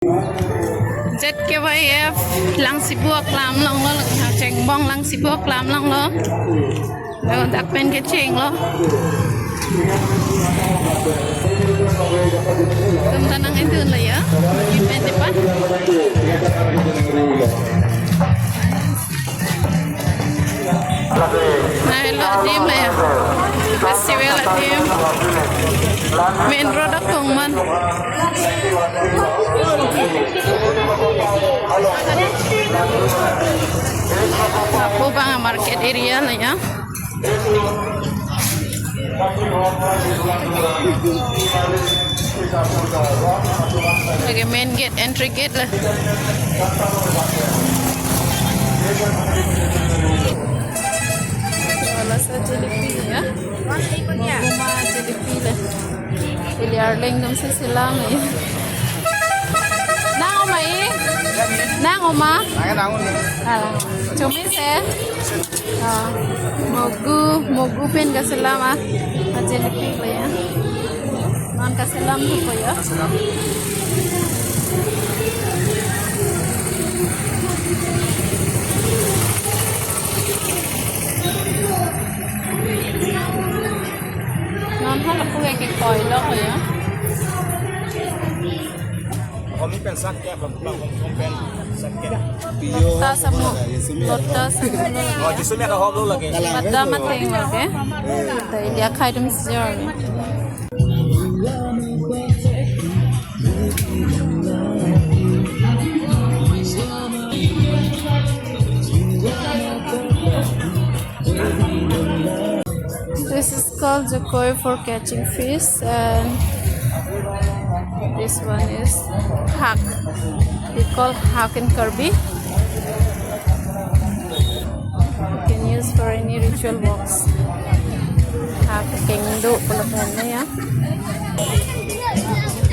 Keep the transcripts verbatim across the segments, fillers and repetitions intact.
Z K Y F Langsibu aklam along lo, Chengbong Langsibu aklam along lo. Lo dak pen kecheng lo. Tum ta nang-edun lo ya. Di pen depan. Lahelo adim lo ya. Festival adim. Main road akong man. Lapu abang market area lo ya. Lake main gate, entry gate lo. Wala sa jalebi ya. Mogu ma jalebi lo. Ili arleng atum si selam lo ya. Nang oma e? Nang oma? Nang, nang, nang. Alang. Chumi se? Ah, mogu, mogu pen kaselam ah. Ajin pi ko ya. Non kaselam tu ko ya. Non halapu ke koi lo ko ya. Hom pen sak ya, bang, bang, hom, hom pen sak ya. Lotus amu, lotus amu. Oh, jisu me ka hom lo lake. Badam ateng lake. Ta ili akhai atum sejor. This is called jakoi for catching fish, and this one is hak. We call hak in Karbi. You can use for any ritual works. Hak kengdo pulo pen ya.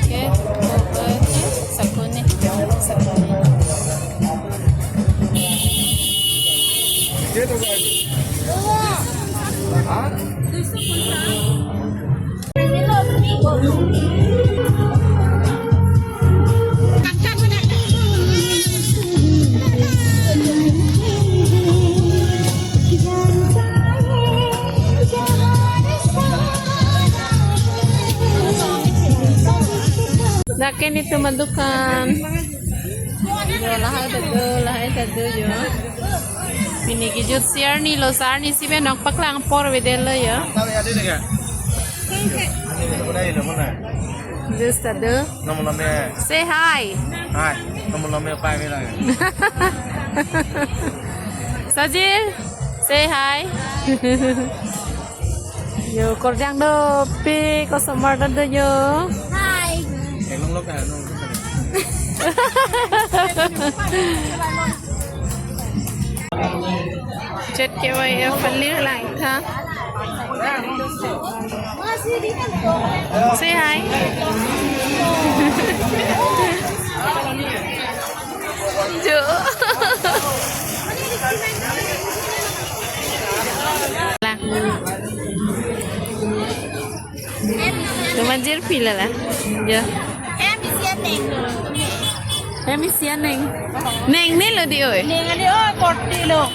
Okay, okay, sakuni, sakuni. Dak ke netum adukan. Yo, lahai ta do, lahai ta do yo. Pini kejut si arni lo, sa arni si pen nong paklang apor avedetlo yo. Juice ta do. Say hi. Hi. Sajil, say hi. Yo, korjang dopik, customer ta do yo. Hi. Z K Y F alir lang tha. Say hi. Jo. Lang. Tuman jirpi lala. Jo. Hem isi aneng. Hem isi aneng. Neng ne lo di oi. Neng ne oi, korti lo.